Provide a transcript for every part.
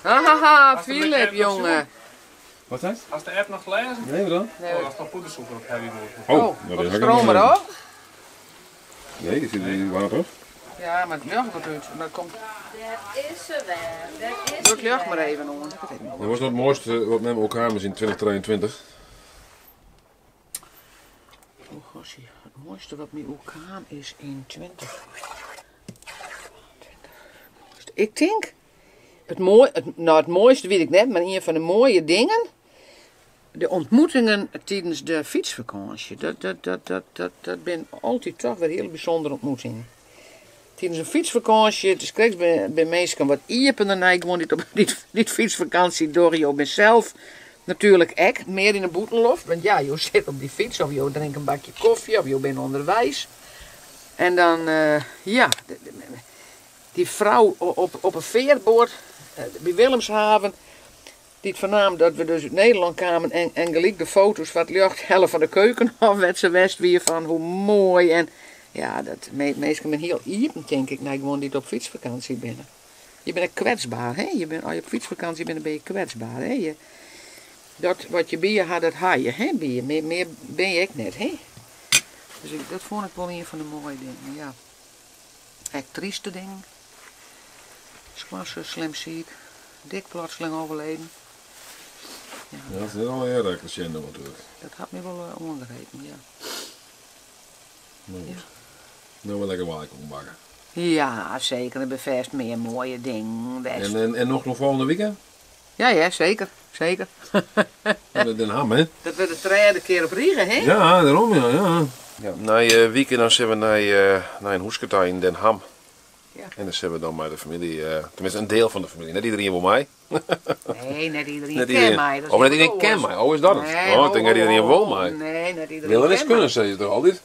Hahaha, Philip, jonge. Wat is? Hast de app noch lêzen? Nee, wat dan? Oh, hast noch poedersûker op Harry Wolf. Oh, wat de stroom erop? Nee, die zit in water op. Ja, mar it ljocht wat út. Dat komt. Dêr is se wer. Dêr is Doe it ljocht mar even oan. Wat was nou it moaiste wat mem oerkaam is yn 2023? Oh gossie, it moaiste wat my oerkaam is yn 2022. Ik tink, it moai, it, no it moaiste wit ik net, mar ien fan de moaie dingen, de ontmoetingen tidens de fytsfakânsje. Dat, dat, dat, dat, dat, dat binne altyd toch wer hiele bysûndere ontmoetingen. Tidens in fytsfakânsje, it is krekt binne minsken wat iepener nei gewoan dy't op dy't fytsfakânsje dogge. Jo binne sels natuerlik ek mear yn de bûtenloft, want ja, jo sitte op dy fyts of jo drinke in bakje kofje of jo binne ûnderweis. En dan, ja, dy frou op 'e fearboat by Willemshaven, dy't fernaam dat we dus út Nederlân kamen en, en gelyk de foto's foar it ljocht helle fan de Keukenhof wêr't se west wie fan hoe moai en ja, dat minsken binne hiel iepen tink ik nei gewoan dy't op fytsfakânsje binne. Je binne ek kwetsber, hè? Je binne, as je op fytsfakânsje binne, bin je kwetsber, hè? Je, dat wat je by je ha, dat ha je, hè, by je. Mear, mear bin je ek net, hè? Dus ik, dat fûn ik wol ien fan de moaie dingen, ja. Ek tryste dingen. Skoansus slim siik. Dick plotseling overleden. Ja, dat is net allegear crescendo natuerlik. Dat hat my wol oangrepen, ja. No goed. No wer lekker waarkoeken bakke. Ja, seker. Der binne fêst mear moaie dingen west. En noch noch folgjende wike? Ja, ja, seker. Seker. Den Ham, hè? Dat wurdt de trêde kear op rige, hè? Ja, dêrom, ja, ja. Ja, nei wike dan sille we nei, nei in húske ta yn Den Ham. Ja. En dan sille we dan mei de famylje, tenminste in deel fan de famylje, net iederien wol mei. Nee, net iederien Net kin iederien. mei. Dat is Oh, net wat iederien kin oars. mei. Oh, is dat it? Nee, Oh, ik tink net iederien wol mei. Nee, net iederien Willen is kin kunnen, mei. sizze se toch altyd?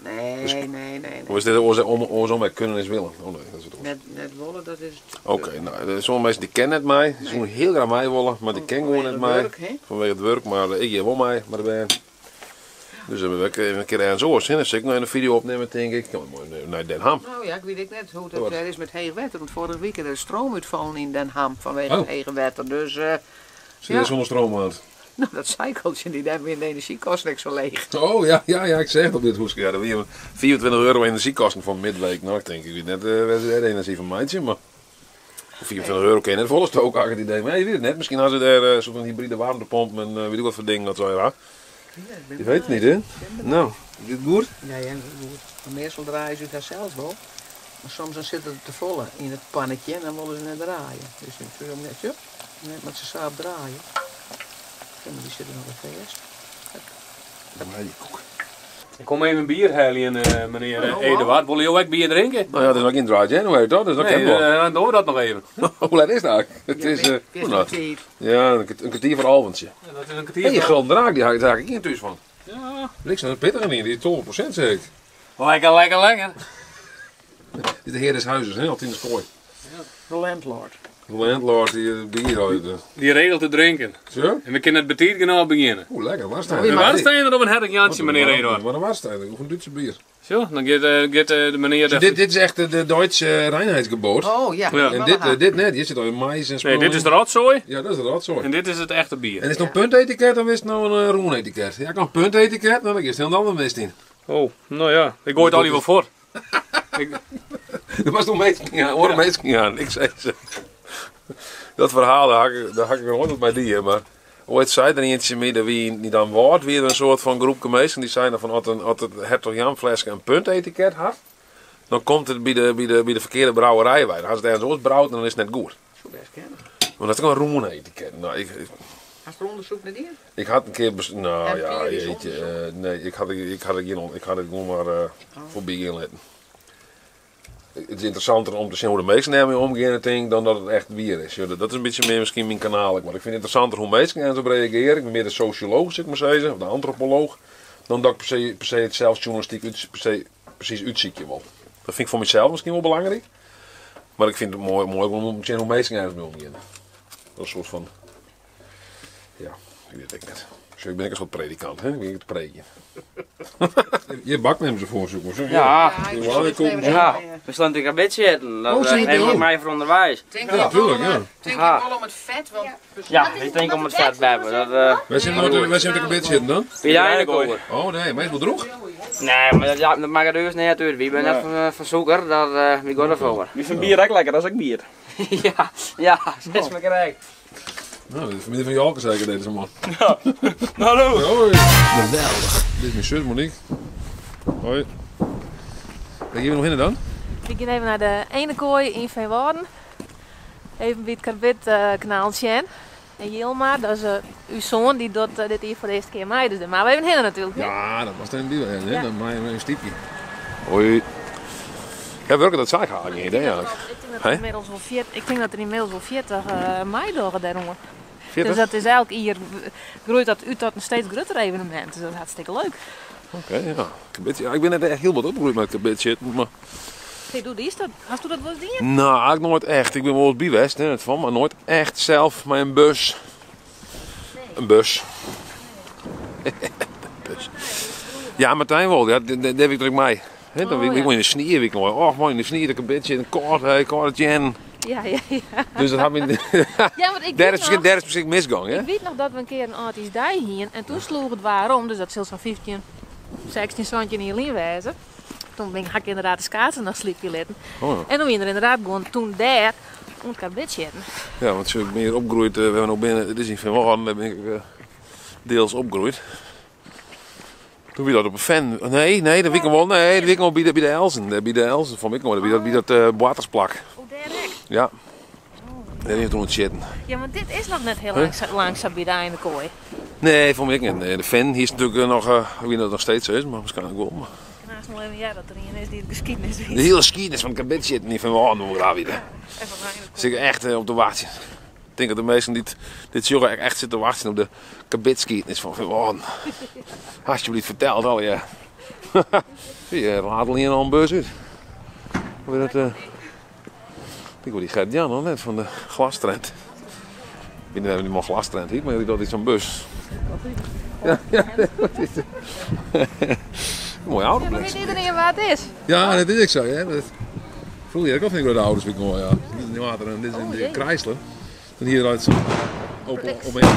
Nee, nee, nee, nee. Of is dit oars, om, oarsom ek, kunnen is willen? Oh nee, dat is it oars. Net, net wolle, dat is it. Oké, no, der sommige minsken dy kinne net mei. Dy soene hiel graach mei wolle, mar dy kinne gewoan net mei. Vanwege het wurk, hè? Fanwege it wurk, mar ik gean wol mei, mei de bern. Dus dan moatte we even in kear ergens oars hinne. Sil ik noch even in video opnimme, tink ik. Kan moai nei Den Ham. No ja, ik wit ek net hoe't it dêr is mei heech wetter. Want foarige wike is de stroom útfallen yn Den Ham fanwege it hege wetter. Dus, Sit der sûnder stroom oan? No, dat sei ik al tsjin dy, dêr wiene de enerzjykosten ek sa leech. Oh ja, ja, ja, ik seach it op dit húske. Ja, der wiene 25 euro enerzjykosten foar midweek. No, ik tink, ik wit net wêr't se dêr de enerzjy fan meitsje, mar foar 25 euro kin je net folle stoke, ha ik it idee. Mar ja, je witte it net. Miskien ha se dêr in soart fan hybride waarmtepomp en wit ik wat foar dingen dat se allegear ha. Je weet het niet, hè? No, giet it goed? Ja, ja, giet goed. Mar meastal draaie se út harsels wol. Mar soms dan sit der te folle yn it pannetje en dan wolle se net draaie. Dus ik soe net, sjoch, net moat se sa op draaie. Sjoch, mar dy sitte noch wer fêst. Koek. Ik kom even bier heljen, menear Eduard. Wolle jo ek bier drinke? No ja, it is noch gjin dry January, toch? Dus dat Nee, kin wol. dan dogge we dat noch even. Hoe let is it eigentlik? It is Witst de tiid? Ja, in kertier foar alventsje. Ja, dat is in kertier Hey, foar Gulden Draak, dy ha ik ek ien thús fan. Ja. Bliksem, dat is pittiger ien, dy is 12% seach ik. Lekker, lekker, lekker. Dit is de heer des huizes, hè, altyd yn de skoai. De landlord. De landlord die het bier houdt. Die regelt het drinken. Zo? En we kinne it betiid genôch begjinne. Oeh, lekker, Warsteiner. Een Warsteiner of een Hertog Jantje, meneer Eduard? Wat een Warsteiner, of een Duitse bier. Zo, dan gaat, gaat de meneer... Dus dit, dit is echt de Duitse Reinheitsgebot. Oh ja. Ja. En dit, dit net, hier zit al mais en Nee, spullen. dit is de rotzooi Ja, dat is de rotzooi. en dit is het echte bier. En is het nou een puntetiket of is het nou een rûn etiket? Ja, ik kan een puntetiket, nou, dan is het heel ander mist in. Oh, nou ja, ik gooi het al wel voor. Ik, Er was nog mensen aan, oare minsken aan. Ik zei ze. Dat verhaal, daar had ik, daar had ik nog nooit bij die, maar ooit zei er eentje meer dat wie niet aan woord weer een soort van groep mensen die zeiden van als, een, als het Hertog Jan flesje een puntetiket had, dan komt het bij de verkeerde brouwerij bij. Dan als het ergens anders brouwt, dan is het net goed. Soe best kinne. Want dat is ook een roen etiket. Nou, ik, Hast der ûndersyk nei dien? ik had een keer nou ja, Empirisch jeetje, onderzoek? nee, ik had het geen ik had het gewoon maar voorbij gaan litten. Het is interessanter om te zien hoe de meesten ermee omgaan, denk ik, dan dat het echt bier is. Ja, dat is een beetje meer misschien mijn kanaal. Maar ik vind het interessanter hoe mensen erop reageren. Ik ben meer de socioloog, zeg ik maar zeggen, of de antropoloog, dan dat ik per se het zelf journalistiek uit, per se, precies uitziekje wil. Dat vind ik voor mezelf misschien wel belangrijk. Maar ik vind het mooi, mooi om te zien hoe mensen ermee omgaan. Dat is een soort van, ja, ik weet het net. Sjoch, ik bin ek in soart predikant, hè? Ik bin ek te preekjen. Je bak nemen ze voor, zoek maar. Ja. Ja, we slaan natuurlijk een beetje eten. Dat Oh, zie je neem ik wel. mij voor onderwijs. Denk Ja, je natuurlijk, ja. Denk Ja. je wel om het vet, want Ja, ik denk om het vet bij hebben. Dat, Wij zijn nooit, wij zijn ook een beetje zitten dan? Wie daar eigenlijk over? Oh nee, meestal droeg. Nee, maar dat, ja, dat maakt het dus niet uit. Wie ben net van zoeker, dat wie gaat ervoor. Wie vindt bier ook lekker, dat is ook bier. Ja, ja, zes maar correct. Nou, de familie van Jalke zeker deze man. Hallo! Hoi. Geweldig. Dit is mijn zus Monique. Hoi. Ben je nog in dan? Ik ga even naar de ene kooi in Veenwouden. Even bij het karbitkanaal zien. En Jilma, dat is uw zoon, die doet dit hier voor de eerste keer mee. Dus daar maar we even heen natuurlijk. hè? Ja, dat was dan die hè? Ja. Dan maar een stiepje. Hoi. Ja, welke dat zei ik eigenlijk niet idee eigenlijk. Ik denk dat Hè? er inmiddels wel 40, ik denk dat er inmiddels wel 40 meidogen daar jongen. 40? Dus dat is elk jaar groeit dat uit tot een steeds groter evenement. Dus dat is hartstikke leuk. Oké, ja. Kabit, ja. Ik ben net echt heel wat opgegroeid met kabit shit, maar... Hey, doe die is dat? Hast u dat wel eens dien? Nou, eigenlijk nooit echt. Ik ben wel eens bij West, hè, het van, maar nooit echt zelf met een bus. Een bus. Een bus. Ja, Martijn wel. Ja, daar heb ik druk mee. Hè, dan Oh, ik ja. moet in de sneeuw, ik mooi. Oh, mooi in de sneeuw, dat ik een beetje in een koord, hè, koord jen. Ja, ja, ja. Dus dat had me. Ja, want ik Daar weet is misschien, nog, daar is misschien misgang, hè? ik weet nog dat we een keer een artiest daar hien en toen sloeg het waarom, dus dat zal zo'n 15, 16 zandje in Jelien wezen. Toen ben ik, had ik inderdaad de schaatsen nog sliepje litten. Oh, ja. En toen ben er inderdaad gewoon toen daar om het karbit zitten. Ja, want ik ben hier opgegroeid, we hebben ook binnen, het is in Venwallen, daar ben ik deels opgegroeid. Toen wie dat op een fan. Nee, nee, dat weet ik wel. Nee, dat weet ik wel bij de Elzen. Bij de Elzen van ik wel, bij dat watersplak. Oh, direct. Ja. Daar heeft toen het zitten. Ja, maar dit is nog net heel Huh? langzaam bij de einde kooi. Nee, vond ik niet. Nee, de fan hier is natuurlijk nog, ik weet niet of het nog steeds zo is, maar waarschijnlijk wel. Maar Ik kan haast nog even ja dat er een is die de geschiedenis weet. de hele geschiedenis van het kabit zitten in Venwallen, hoe graag weer. Even van de Zit ik echt op te wachten. Ik denk dat de meesten die dit jongen echt zitten te wachten op de kabitskietnis van Venwallen. Alsjeblieft, vertel het al, ja. Zie je, radel hier al een beurs uit. Hoe dat, ik hoor die Gert-Jan al net van de glastrend. Ik weet niet of die man glastrend heet, maar die dat is zo'n bus. Ja, ja, dat is het. Mooie auto. Ja, maar weet iedereen waar het is? Ja, dat is ik zo. Hè. Dat... Vroeger ik ook niet door de ouders, vind ik mooi. Ja. Dit is in water en dit is in de jee. Chrysler. En hier rijdt zo'n Opel Omega. Oh.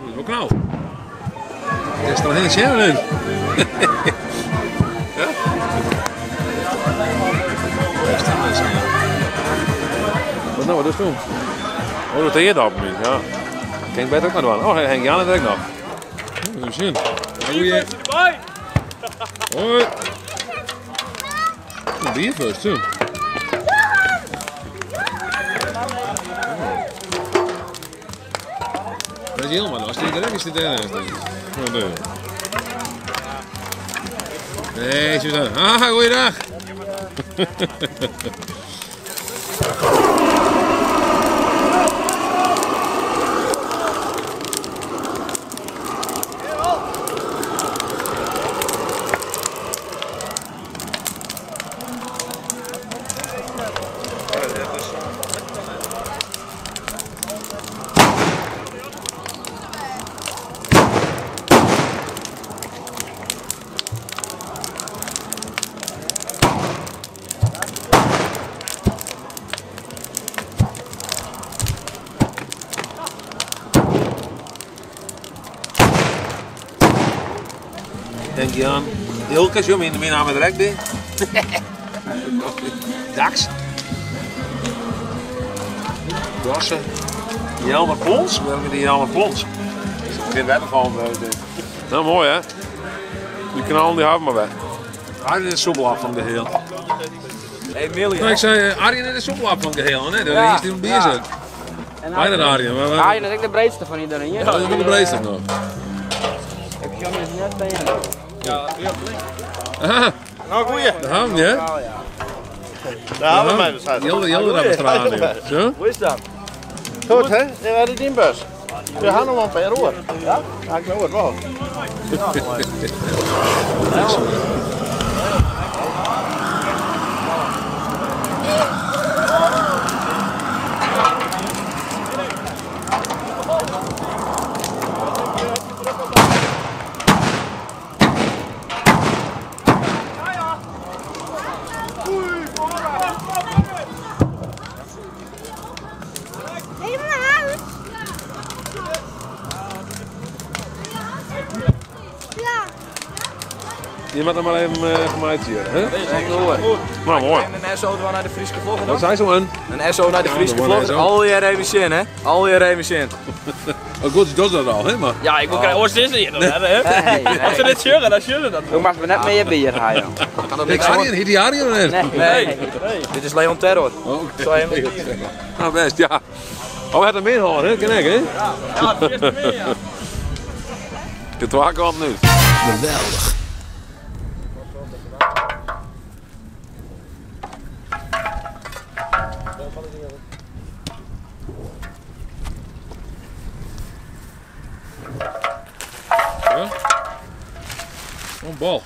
Dat is wel knauw. Er is er een hele Sharon in. Ja? Daar staan mensen, ja. Wat nou, wat is het doen? Oh, dat deed je dat op ja. Kan ik beter ook nog doen. Oh, Henk Jan is er ook nog. Oh, dat is een zin. Goeie. Hoi. Een bierfeest, zo. Dat is helemaal, als die er is, dit er. Oh, nee. Nee, Suzanne. Ah, goeiedag. Denk je aan. Hilke, zo, mijn naam is direct bij. Dax. Dassen. Jelmer Plons? Welke die Jelmer Plons? Geen wetter van. Nou, mooi hè? Die knal die hebben we weg. Arjen is soepelaf van geheel. Hey, Millie. Nou, ik zei, Arjen is de soepelaf van geheel, hè? Dat is die een bier ja. zit. Wij dat Arjen. Maar, maar, Arjen is ook de breedste van iedereen. hè? Ja, dat is wel de breedste nog. Ik heb jongens net bij je. Aha, Nou, goeie. daar haben we, hè? Daar hebben we mij besluit. Jelde daar bestaan nu. Zo? Hoe is dat? Goed, hè? Det var det din bus. Vi har nog een paar år. Ja? Ja, ik geloof het wel. Je moat noch mar even fermeitsje hjir, hè? Nou, moai. Een SO dwaan nei de Fryske vlogger. Wat sei se in? Een SO nei de Fryske vlogger. Allegear even sjen, hè? Allegear even sjen. Oh, goed, docht dat al, hè? Maar... Ja, ik wil graag oors is hier nog, hè? Als ze dit sjogge, dan sjogge ze dat. Hoe mag we net meer bier halen? Ik Arjen, heet die Arjen of net? Nee. Nee. Dit is Leon Terror. Oh, oké. Nou, best, ja. Oh, hij had hem inhouden, hè? Ken ik, hè? Ja, het is meer, ja. De twa kanten nu. Geweldig. Ja? Een bal.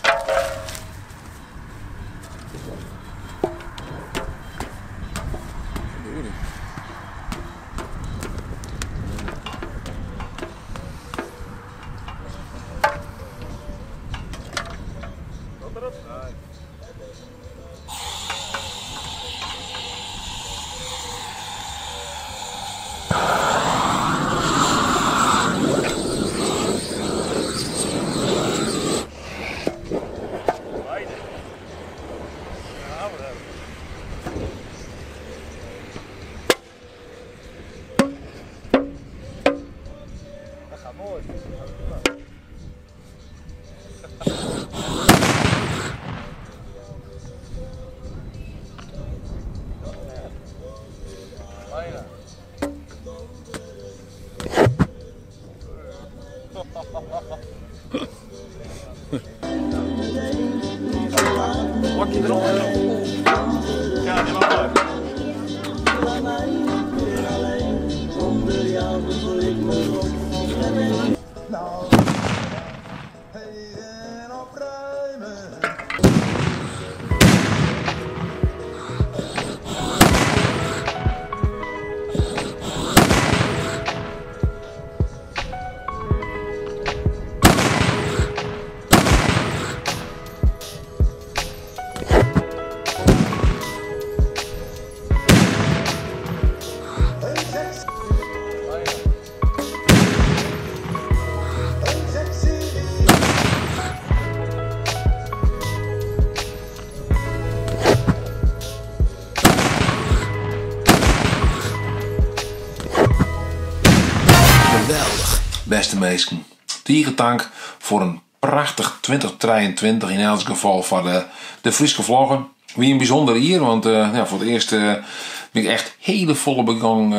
Geweldig. Beste mensen, tige tank voor een prachtig 2023 in elk geval voor de Fryske vlogger. Wie een bijzonder hier, want ja, voor het eerst ben ik echt hele volle begang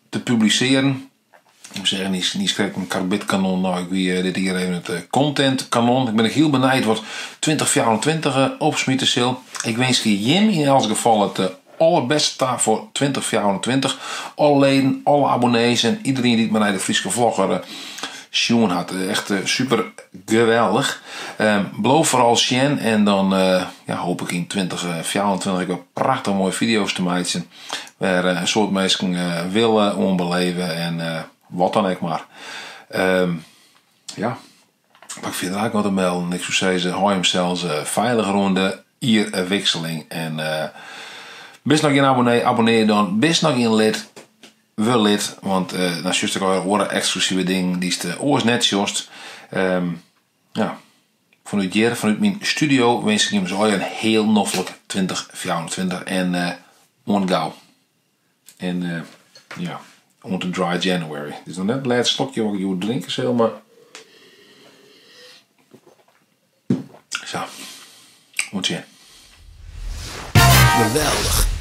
te publiceren. Ik moet zeggen, niet schrik een karbidkanon. Nou, ik wie dit hier even het contentkanon. Ik ben heel benieuwd wat 2024 opsmieten zal. Ik wens je Jim in elk geval het allerbeste voor 2024. Alle leden, alle abonnees en iedereen die het maar naar de Fryske vlogger sjoen had. Echt super geweldig. Beloof vooral sjen en dan hoop ik in 2024 ook prachtig mooie video's te maken. Waar een soort mensen willen onbeleven en wat dan ook maar. Maar ik vind het eigenlijk wat te melden. Ik zou zeggen, hou hem zelfs veilig rond de wisseling. En bist nog geen abonnee, abonneer dan. Bist nog geen lid, wel lid. Want dan juist ik al horen exclusieve dingen die de oors net jost. Vanuit hier, vanuit mijn studio wens ik hem zo een heel noffelijk 2024 en on gauw. En on to dry January. Het is nog net het laatste slokje wat ik hier drinken zal, maar zo, moet je. Geweldig.